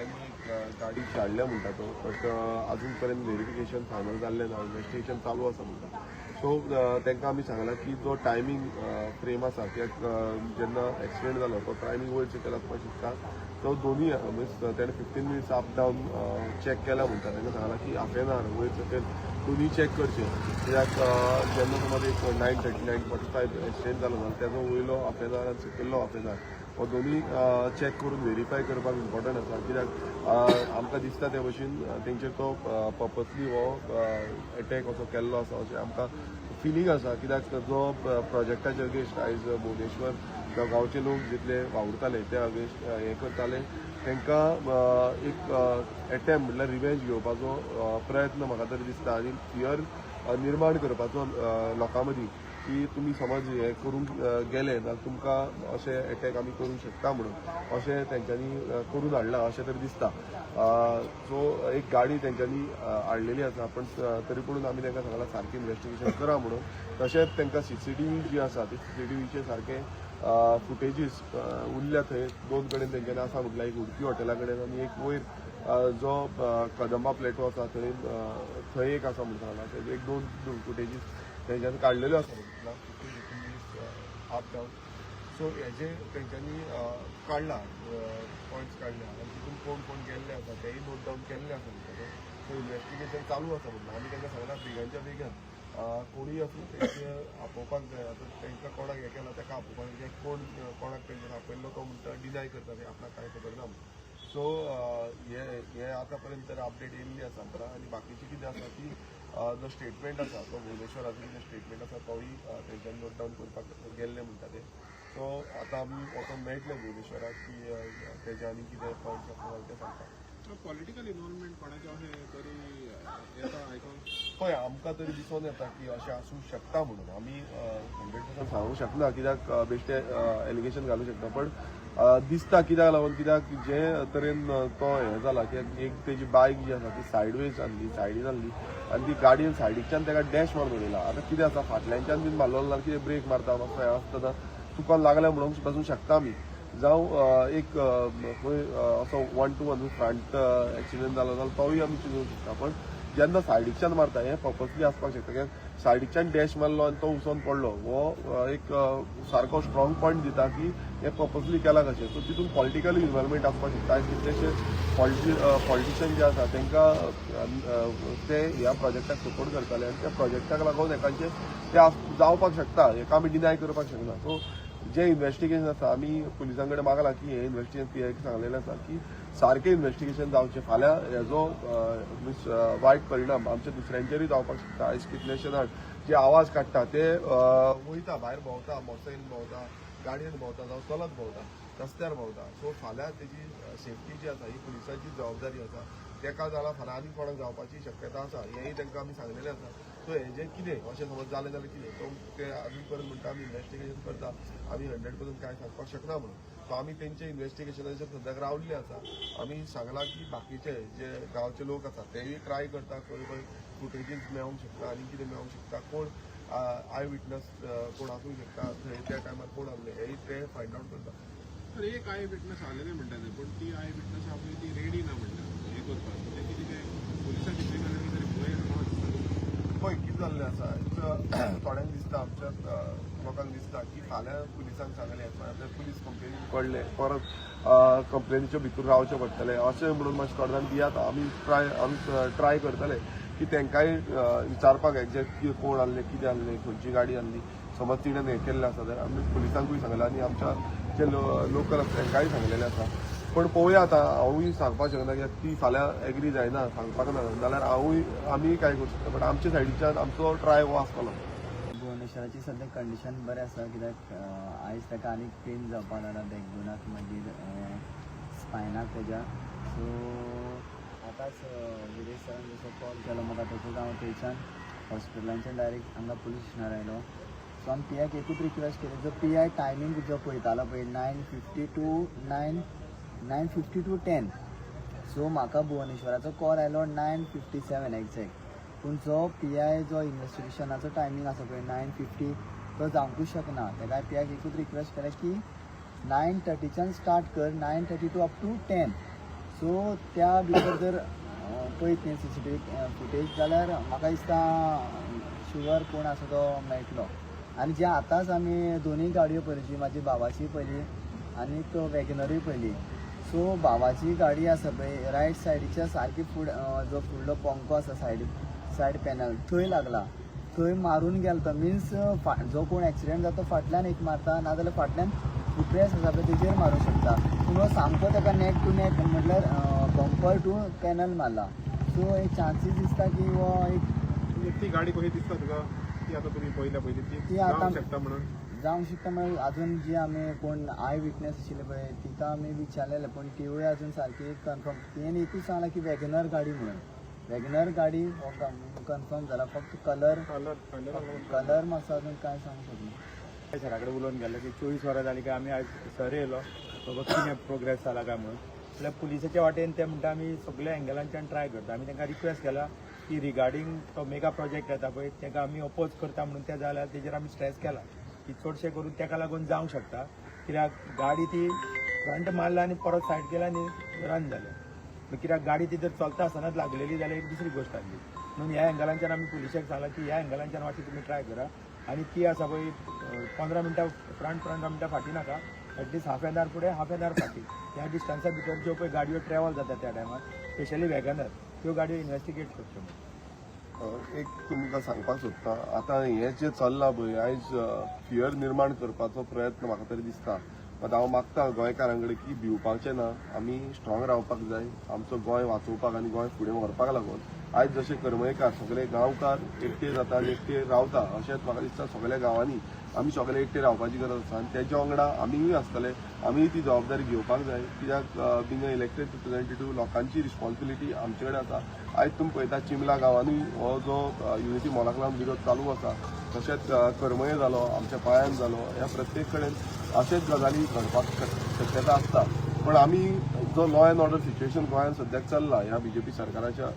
तेंच्यांनी एक गाडी धाडल्या म्हणटा तो, बट अजून पर्यंत व्हेरिफिकेशन फायनल जाल्लें ना, इन्वेस्टिगेशन चालू आसा म्हणटा. सो तांकां आमी सांगलां की जो टायमींग फ्रेम आसा कित्याक जेन्ना एक्सिडेंट जालो तो टायमींग वयर सकयल आसपाक शकता. तो दोनूय मिन्स तेणें 15 minutes up down check केला म्हणटा. तांकां सांगलां की हाफ एन our वयर सकयल दोनूय चॅक करचें, कित्याक जेन्ना समज एक 9:30, 9:45 एक्सिडेंट जालो जाल्यार तेजो वयलो हाफ एन our आनी सकयल्लो हाफ एन our हो दोनूय चॅक करून व्हेरीफाय करपाक इम्पॉर्टंट आसा, कित्याक आमकां दिसता त्या भशेन तेंचेर तो पर्पसली हो एटॅक असो केल्लो आसा अशें आमकां फिलींग आसा. कित्याक जो प्रोजेक्टाच्या अगेन्स्ट आयज भुवनेश्वर जावं गांवचे लोक जितले वावुरताले त्या अगेन्स्ट हें करताले, तांकां एक एटेम्प म्हटल्यार रिवेंज घेवपाचो प्रयत्न म्हाका तरी दिसता आनी फियर निर्माण करपाचो लोकां मदीं की तुमी समज हें करूंक गेले जाल्यार तुमकां अशे एटॅक आमी करूंक शकता म्हणून अशें तेंच्यांनी करून हाडलां अशें तरी दिसता. सो एक गाडी तेंच्यांनी हाडलेली आसा, पण तरी पूण आमी तांकां सांगलां सारकें इन्वेस्टिगेशन करा म्हणून. तशेंच तांकां सीसीटीव्ही जी आसा ती सीसीटीव्हीचे सारके फुटेजीस उरल्या. थंय दोन कडेन तेंच्यांनी आसा म्हटल्यार एक उडपी हॉटेला कडेन आनी एक वयर जो कदंबा प्लेटो आसा थंय थंय एक आसा म्हणून सांगलां. तेजे एक दोन फुटेजीस तेंच्यांनी काडलेल्यो आसा म्हणून 15 15 minutes up down. सो हेजे तेंच्यांनी काडला, पॉयंट्स काडल्या आनी तितून कोण कोण गेल्ले आसा तेय नोट डावन केल्ले आसा म्हणटा ते. सो इन्वेस्टिगेशन चालू आसा म्हणटा. आमी तांकां सांगलां बेगानच्या बेगान कोणूय आसूं तेंचे आपोवपाक जाय. आतां तांकां कोणाक हें केलां ताका आपोवपाक जाय. कोण कोणाक तेंच्यानी आपयल्लो तो म्हणटा, डिनाय करता ते आपणाक कांय खबर ना म्हणून. सो हे हे आतां पर्यंत तर अपडेट येयल्ली आसा आमकां आनी बाकीची कितें आसा ती जो स्टेटमेंट आसा तो भुवनेश्वराचो कितें स्टेटमेंट आसा तोय तेंच्यांनी नोट डावन करपाक गेल्ले म्हणटा ते. सो आतां आमी वचोन मेळटले भुवनेश्वराक की तेजे आनी कितें पॉयंट्स आसा जाल्यार ते सांगता. पॉलिटिकल इन्वॉल्वमेंट कोणाचें अशें तरी येता आयकोन? पळय, आमकां तरी दिसून येता की अशें आसूंक शकता म्हणून. आमी 100% सांगूंक शकना कित्याक बेश्टे एलिगेशन घालूंक शकना, पण दिसता. कित्याक लागून? कित्याक जे तरेन तो हें जाला की एक तेजी बायक जी आसा ती सायडवेज जाल्ली, सायडीन जाल्ली आनी ती गाडयेन सायडीकच्यान ताका डॅश मारून उडयला. आतां कितें आसा, फाटल्यानच्यान बीन मारलो जाल्यार कितें ब्रेक मारता मातसो हें आसतना चुकोन लागलें म्हणून पसून शकता आमी. जावं एक खंय असो one to one front accident जालो जाल्यार तोय आमी चिंतूंक शकता. पण जेन्ना सायडीकच्यान मारता हें पर्पसली आसपाक शकता, कित्याक सायडीकच्यान डॅश मारलो आनी तो उसोन पडलो हो एक सारको स्ट्रॉंग पॉयंट दिता की हें पर्पसली केलां कशें. सो तितून पॉलिटिकल इन्वॉल्वमेंट आसपाक शकता. आयज कितलेशे पॉलिटिशियन जे आसा तांकां ते ह्या प्रोजेक्टाक सपोर्ट करताले आनी त्या प्रोजेक्टाक लागून एकांचे ते जावपाक शकता. हेका आमी डिनाय करपाक शकना. सो जे इन्वेस्टिगेशन आसा, आमी पुलिसां कडेन मागलां की हें इन्वेस्टिगेशन, पी आयक सांगलेलें आसा की सारकें इन्वेस्टिगेशन जावचें. फाल्यां हेजो मिन्स वायट परिणाम आमच्या दुसऱ्यांचेरूय जावपाक शकता. आयज कितलेशे जाण जे आवाज काडटा ते वयता, भायर भोंवता, मोटरसायकल भोंवता, गाडयेन भोंवता, जावं चलत भोंवता, रस्त्यार भोंवता. सो फाल्यां तेजी सेफ्टी जी आसा ही पुलिसांची जबाबदारी आसा. तेका जाल्यार फाल्यां आनी कोणाक जावपाची शक्यता आसा, हेंय तांकां आमी सांगलेलें आसा. सो हेजें कितें अशें समज जालें जाल्यार कितें तो ते अजून पर्यंत म्हणटा आमी इन्वेस्टिगेशन करता, आमी 100% कांय सांगपाक शकना म्हणून. सो आमी तेंचे इन्वेस्टिगेशनाचेर सद्याक रावल्ले आसा. आमी सांगलां की बाकीचे जे गांवचे लोक आसा तेय ट्राय करता, खंय खंय फुटेजीस मेळोंक शकता आनी कितें मेळोंक शकता, कोण I witness कोण आसूंक शकता, थंय त्या टायमार कोण आसले हेय ते फायंड आवट करता. तर एक I witness आलेले म्हणटा ते, पण ती I witness आपली ती रेडी ना म्हणटा हें करपाक. ते कितें ते पुलिसां भितर जाल्यार कितें तरी भंय आसा दिसता. पळय, कितें जाल्लें आसा, थोड्यांक दिसता, आमच्या लोकांक दिसता की फाल्यां पुलिसांक सांगलें आपल्या पुलीस कंप्लेनी पडले परत कंप्लेनीच्या भितर रावचें पडटलें अशें म्हणून मातशें थोडे जाण भियात. आमी ट्राय करतले की तांकांय विचारपाक एग्जॅक्ट की कोण आहले, कितें आहले, खंयची गाडी आहली. समज तिणें हें केल्लें आसा जाल्यार आमी पुलिसांकूय सांगलें आनी आमच्या जे लोकल आसा तांकांय सांगलेलें आसा. पण पळोवया आतां, हांवूय सांगपाक शकना कित्याक ती फाल्यां एग्री जायना, सांगपाक ना जाल्यार हांवूय आमीय कांय करूं शकता, बट आमच्या सायडीच्यान आमचो ट्राय हो आसतलो. भुवनेश्वराची सद्या कंडिशन बरें आसा, कित्याक आयज ताका आनीक पेन जावपाक लागला बॅकबोनाक, मागीर स्पायनाक तेज्या. सो आतांच विरेश सरान जसो कॉल केलो म्हाका तसोच हांव थंयच्यान हॉस्पिटलांच्यान डायरेक्ट हांगा पुलीस स्टेशनार आयलो. सो आमी पी आयक एकूच रिक्वेस्ट केली, जो पी I timing जो पळयतालो पळय 9:50 to 9:50 to 10. So म्हाका भुवनेश्वराचो कॉल आयलो 9:57 एग्जॅक्ट, पूण जो पी I जो इन्वेस्टिगेशनाचो टायमींग आसा पळय 9:50 तो जावंकूच शकना. तेका पी आयक एकूच रिक्वेस्ट केलें की 9:30च्यान स्टार्ट कर, 9:30 to up to 10. सो त्या भितर जर पळयत न्ही सीसीटीव्ही फुटेज जाल्यार म्हाका दिसता शुअर कोण आसा तो मेळटलो. आनी जे आतांच आमी दोनूय गाडयो पळयली, जी म्हाजी भावाची पळयली आनीक वॅगनरूय पळयली. सो भावाची गाडी आसा पळय रायट सायडीच्या सारकी फुडें जो फुडलो पंखो आसा सायड सायड पॅनल थंय लागला, थंय मारून गेलो तो. मिन्स जो कोण एक्सिडंट जाता तो फाटल्यान एक मारता, नाजाल्यार फाटल्यान फुटरेस आसा पळय तेजेर मारूंक शकता. पूण हो सामको ताका नेक टू नेक म्हटल्यार बंपर टू पॅनल मारला. सो एक चान्सीस दिसता की हो एक म्हणजे ती गाडी कशी दिसता तुका ती आतां तुमी पळयल्या पयलीं ती ती आतां- जावंक शकता म्हणून? जावंक शकता म्हळ्यार अजून जी आमी कोण I witness आशिल्ले पळय तिका आमी विचारलेले, पूण तिवूय अजून सारकी कन्फर्म. तिणें एकूच सांगलां की वॅगनर गाडी म्हणून. वॅगनर गाडी हो कन्फर्म जाला, फक्त कलर कलर कलर कलर मातसो अजून कांय सांगूंक शकना. सरा कडेन उलोवन गेल्ले की 24 वरां जालीं काय आमी आयज सर येयलो बाबा कितें प्रोग्रेस जाला काय म्हणून. जाल्यार पुलिसाच्या वाटेन ते म्हणटा आमी सगल्या एंगलांच्यान ट्राय करता. आमी तांकां रिक्वेस्ट केला की रिगार्डींग तो मेगा प्रोजेक्ट येता पळय ताका आमी अपोज करता म्हणून ते जाल्यार तेजेर आमी स्ट्रेस केला की चडशें करून ताका लागून जावंक शकता, कित्याक गाडी ती फ्रंट मारला आनी परत सायड केला आनी रन जालें. कित्याक गाडी ती जर चलता आसतनाच लागलेली जाल्यार एक दुसरी गोश्ट आसली. म्हणून ह्या एंगलांच्यान आमी पुलिशेक सांगलां की ह्या एंगलांच्यान मातशें तुमी ट्राय करा आनी ती आसा पळय 15 मिनटां फ्रंट 15 मिनटां फाटीं नाका, at least half an our फुडें हाफ एन our फाटीं ह्या डिस्टन्सा भितर ज्यो पळय गाडयो ट्रॅवल जाता त्या टायमार स्पेशली वॅगनर त्यो गाडयो इन्वेस्टिगेट करच्यो म्हणून. एक तुमकां सांगपाक सोदता, आतां हें जें चल्लां पळय आयज फियर निर्माण करपाचो प्रयत्न म्हाका तरी दिसता. मात हांव मागता गोंयकारां कडेन की भिवपाचें ना, आमी स्ट्रॉंग रावपाक जाय आमचो गोंय वाचोवपाक आनी गोंय फुडें व्हरपाक लागून. आयज जशे करमळकार सगळे गांवकार एकटे जाता आनी एकटे रावता, अशेंच म्हाका दिसता सगळ्या गांवांनी आमी सगळे एकटे रावपाची गरज आसा आनी तेच्या वांगडा आमीय आसतले, आमीय ती जबाबदारी घेवपाक जाय. कित्याक बींग अ इलेक्टेड रिप्रेझेंटेटीव लोकांची रिस्पॉन्सिबिलिटी आमचे कडेन आसा. आयज तुमी पळयता चिमला गांवांनी हो जो युनिटी मॉलाक लागून विरोध चालू आसा, तशेंच करमळे जालो, आमच्या पाळ्यान जालो, ह्या प्रत्येक कडेन अशेच गजाली घडपाक शक्यता आसता. पण आमी जो लॉ एंड ऑर्डर सिच्युएशन गोंयांत सद्याक चल्ला ह्या बीजेपी सरकाराच्या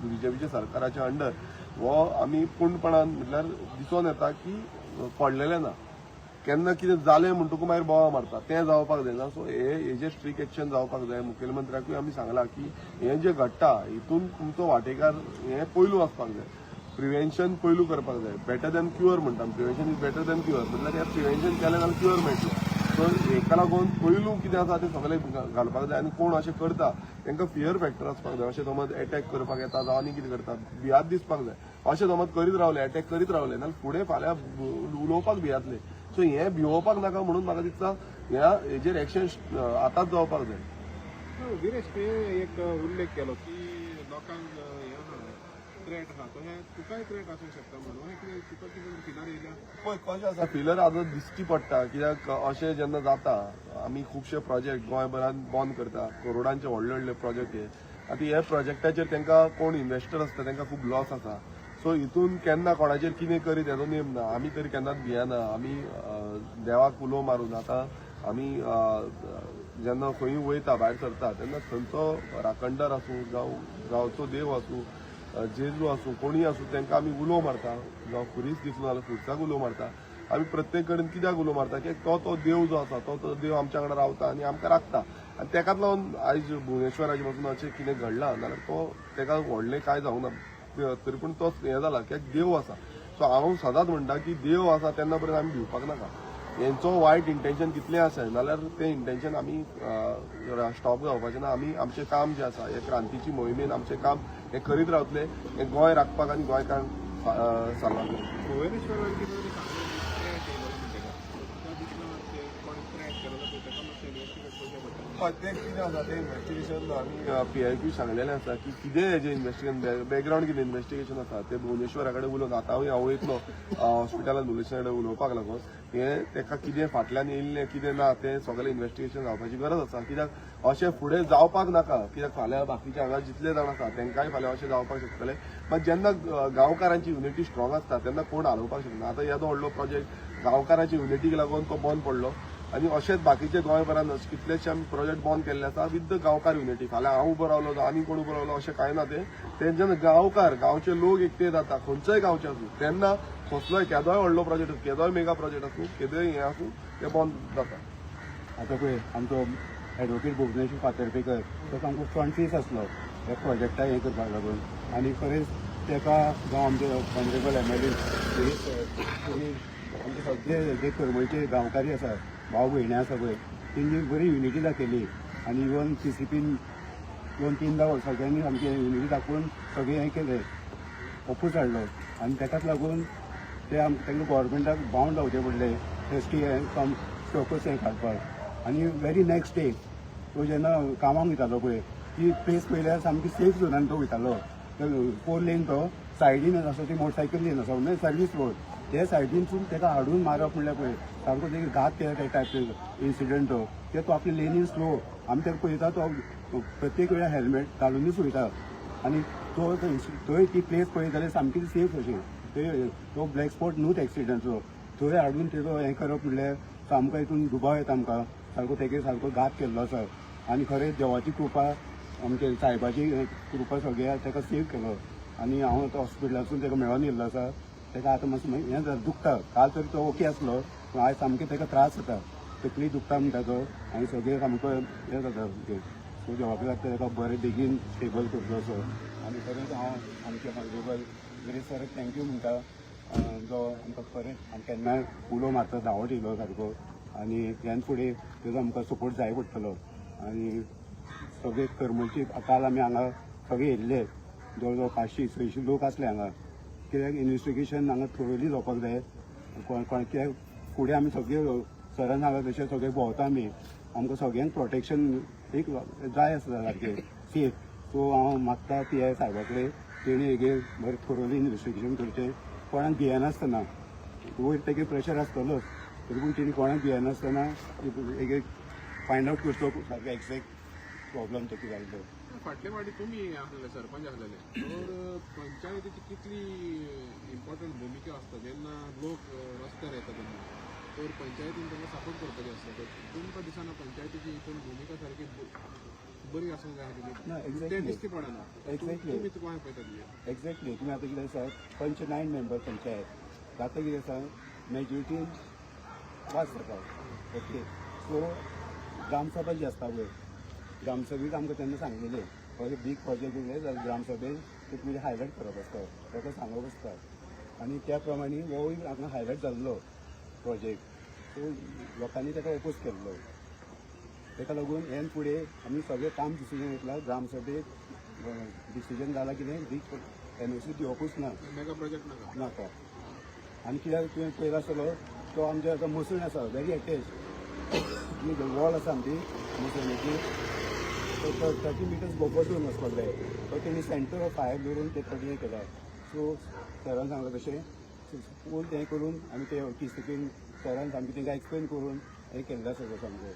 बीजेपीच्या सरकाराच्या अंडर, हो आमी पूर्णपणान म्हटल्यार दिसून येता की पडलेलें ना. केन्ना कितें जालें म्हणटकूच मागीर बोवाळ मारता, तें जावपाक जायना. सो हे हेजेर स्ट्रीक एक्शन जावपाक जाय. मुखेलमंत्र्याकूय आमी सांगलां की हें जें घडटा हितून तुमचो वांटेकार हें पयलू आसपाक जाय. प्रिवेन्शन पयलू करपाक जाय, बेटर दॅन क्युअर म्हणटा. Prevention is better than cure म्हटल्यार हें प्रिवेन्शन केलें जाल्यार क्युअर मेळटलें. सो हेका लागून पयलू कितें आसा तें सगळें घालपाक जाय आनी कोण अशें करता तांकां फियर फॅक्टर आसपाक जाय. अशें समज एटॅक करपाक येता जावं आनी कितें करता, भियात दिसपाक जाय. अशें समज करीत रावले, एटॅक करीत रावले जाल्यार फुडें फाल्यां उलोवपाक भियातले. सो हें भिवोवपाक नाका म्हणून म्हाका दिसता ह्या हेजेर एक्शन आतांच जावपाक जाय. विरेश, तुवें एक उल्लेख केलो की लोकांक हें आहा, थ्रेट आहा, तो हें तुकाय थ्रेट आसूंक शकता म्हणून हें कितें तुका कितें फिलर येयल्या? पळय कशें आसा, फिलर आतां दिश्टी पडटा. कित्याक अशें जेन्ना जाता आमी खुबशे प्रोजेक्ट गोंयभरान बंद करता, करोडांचे व्हडले व्हडले प्रोजेक्ट हे. आतां हे प्रोजेक्टाचेर तांकां कोण इन्वेस्टर आसता तांकां खूब लॉस आसा. सो हितून केन्ना कोणाचेर कितें करीत हेजो नेम ना. आमी तरी केन्नाच भियेना. आमी देवाक उलो मारून आतां आमी जेन्ना खंय वयता भायर सरता तेन्ना थंयचो राखणदार आसूं जावं गांवचो देव आसूं, जेजू आसूं, कोणूय आसूं, तांकां आमी उलो मारता. जावं खुरीस दिसलो जाल्यार खुरसाक उलो मारता. आमी प्रत्येक कडेन कित्याक उलो मारता की तो तो देव जो आसा तो तो देव आमच्या वांगडा रावता आनी आमकां राखता. आनी तेकाच लागून आयज भुवनेश्वराचे पासून अशें कितें घडलां नाल्यार तो तेका व्हडलें कांय जावंक ना, तरी पूण तो हें जाला कित्याक देव आसा. सो हांव सदांच म्हणटा की देव आसा तेन्ना पर्यंत आमी भिवपाक नाका. हेंचो वायट इंटेन्शन कितलें आसा नाल्यार तें इंटेन्शन आमी स्टॉप जावपाचें ना. आमी आमचें काम जें आसा हे क्रांतीची मोहिमेन आमचें काम हें करीत रावतले, हें गोंय राखपाक आनी गोंयकारांक साल्वार करपाक. भुवनेश्वरान कितें तरी सांगलें थ्रेट येयलो म्हणटा तेका, तुका दिसना ते कोणें थ्रेट केलो जाल्यार तेका मातशें इन्वेस्टिगेट करचें पडटा. हय, तें कितें आसा तें इन्वेस्टिगेशन आमी पीआयक्यू सांगलेलें आसा की कितें हेजें इन्वेस्टिगेशन बॅकग्रावंड कितें इन्वेस्टिगेशन आसा तें भुवनेश्वरा कडेन उलोवन आतांय हांव वयतलो हॉस्पिटलान भुवनेश्वरा कडेन उलोवपाक लागून हें तेका कितें फाटल्यान येयल्लें कितें ना तें सगळें इन्वेस्टिगेशन जावपाची गरज आसा. कित्याक अशें फुडें जावपाक नाका, कित्याक फाल्यां बाकीचे हांगा जितले जाण आसा तांकांय फाल्यां अशें जावपाक शकतलें. मात जेन्ना गांवकारांची युनिटी स्ट्रॉंग आसता तेन्ना कोण हालोवपाक शकना. आतां येदो व्हडलो प्रोजेक्ट गांवकारांची युनिटीक लागून तो बंद पडलो आनी अशेंच बाकीचे गोंयभरान अशे कितलेशे आमी प्रोजेक्ट बंद केल्ले आसा विथ the गांवकार युनिटी. फाल्यां हांव उबो रावलो जावं आनी कोण उबो रावलो अशें कांय ना. तें तें जेन्ना गांवकार गांवचे लोक एकटे जाता खंयचोय गांवचे आसूं तेन्ना कसलोय केदोय व्हडलो प्रोजेक्ट आसूं, केदोय मेगा प्रोजेक्ट आसूं, केदोय हें आसूं, तें बंद जाता. आतां पळय आमचो एडवोकेट भुवनेश्वर फातर्पेकर तो सामको फ्रंट फेस आसलो ह्या प्रोजेक्टाक हें करपाक लागून. आनी खरेंच तेका जावं आमचे ऑनरेबल एमएलए तेणी आमचे सगळे जे करमळचे गांवकारी आसा, भाव भयणी आसा पळय, तेंची बरी युनिटी दाखयली. आनी इवन सीसीपीन दोन तीनदा सगळ्यांनी सामकी युनिटी दाखोवन सगळें हें केलें, ओपूस हाडलो. आनी तेकाच लागून ते तांकां गव्हर्मेंटाक बाउंड जावचें पडलें एस टी हें सम चौकस हें काडपाक. आनी व्हेरी नेक्स्ट डे तो जेन्ना कामाक वयतालो पळय, ती प्लेस पळयल्यार सामकी सेफ झोनान तो वयतालो. फोर लेन तो सायडीन आसा, ती मोटरसायकल लेन आसा म्हणजे सर्वीस रोड, ते सायडीनसून ताका हाडून मारप म्हणल्यार पळय सारको तेका घात केला त्या टायप इन्सिडंट तो. ते तो आपले लेनीन स्लो, आमी ताका पळयता, तो प्रत्येक वेळा हेल्मेट घालुनूच वयता. आनी तो थंय ती प्लेस पळयत जाल्यार सामकी सेफ अशी, थंय तो ब्लॅक स्पॉट न्हूच एक्सिडंटचो, थंय हाडून तेजो हें करप म्हणल्यार सामको हितून दुबाव येता आमकां. सारको तेगे सारको घात केल्लो आसा. आनी खरें देवाची कृपा, आमचे सायबाची कृपा सगळ्या ताका सेव केलो. आनी हांव आतां हॉस्पिटलांतसून ताका मेळोन येयल्लो आसा. ताका आतां मातसो हें जाता, दुखता. काल तरी तो ओके आसलो, पूण आयज सामकें ताका त्रास जाता, तकली दुखता म्हणटा तो आनी सगळें सामको हें जाता. सो देवाक लागता ताका बरें बेगीन स्टेबल करचो असो. आनी खरेंच हांव आमचे ऑनरेबल गिरीश सराक thank you म्हणटा, जो आमकां खरेंच आमी केन्नाय उलो मारता धांवत येयलो सारको. आनी ह्यान फुडें तेजो आमकां सपोर्ट जाय पडटलो. आनी सगळे करमलची काल आमी हांगा सगळे येयल्ले, जवळ जवळ 500-600 लोक आसले हांगा. कित्याक इन्वेस्टिगेशन हांगा थरोली जावपाक जाय. कोण कोण कित्याक फुडें आमी सगळे सरान सांगला तशें सगळे भोंवता आमी, आमकां सगळ्यांक प्रोटेक्शन एक जाय आसता सारकें सेफ. सो हांव मागता पी I साहेबा कडेन, तेणी हेगेर बरें थरोली इन्वेस्टिगेशन करचें, कोणाक भियेनासतना. वयर तेगे प्रेशर आसतलोच, तरी पूण तेणी कोणाक भियेनासतना एक फायंड आवट करचो सारको एक्झॅक्ट प्रॉब्लम तो कितें जालो तो. फाटले फावटी तुमी आसलेले, सरपंच आसलेले, तर पंचायतीची कितली इम्पॉर्टंट भुमिका आसता जेन्ना लोक रस्त्यार येता तेन्ना, तर पंचायतीन तांकां सपोर्ट करपाची आसता. तर तुमकां दिसना पंचायतीची हितून भुमिका सारकी बरी आसूंक जाय आसलेली? ना, तें एक्झॅक्टली. दिश्टी पडना. Exactly. तुमी कशें पळयता तुजें? एक्झॅक्टली. तुमी आतां कितें आसा, पंच 9 मेंबर पंचायत जाता, कितें आसा, मेजॉरिटी पास जाता. ओके, सो ग्रामसभा जी आसता पळय, ग्रामसभेक आमकां तेन्ना सांगलेलें, अशें बीग प्रोजेक्ट येयले जाल्यार ग्रामसभेन ते तुमी हायलायट करप आसता, ताका सांगप आसता. आनी त्या प्रमाणे होय हांगा हायलायट जाल्लो प्रोजेक्ट, सो लोकांनी ताका ओपोज केल्लो. ताका लागून ह्यान फुडें आमी सगळें काम डिसिजन घेतलां. ग्रामसभेक डिसिजन जाला कितें, बीग एनओसी दिवपूच ना. मेगा प्रोजेक्ट नाका. नाका. आनी कित्याक तुवें पळयला आसतलो, तो आमच्या आतां मसण आसा, व्हेरी एटॅच वॉल आसा आमची मसणीची, तो 30 मिटर्स बफर झोन वचपाक जाय, तो तेणी सेंटर ऑफ फायर दवरून ते थर्टी हें केला. सो सरान सांगलां तशें फूल तें करून आमी ते टीसीपीन सरान सामकें तांकां एक्सप्लेन करून हें केल्लें आसा सामकें.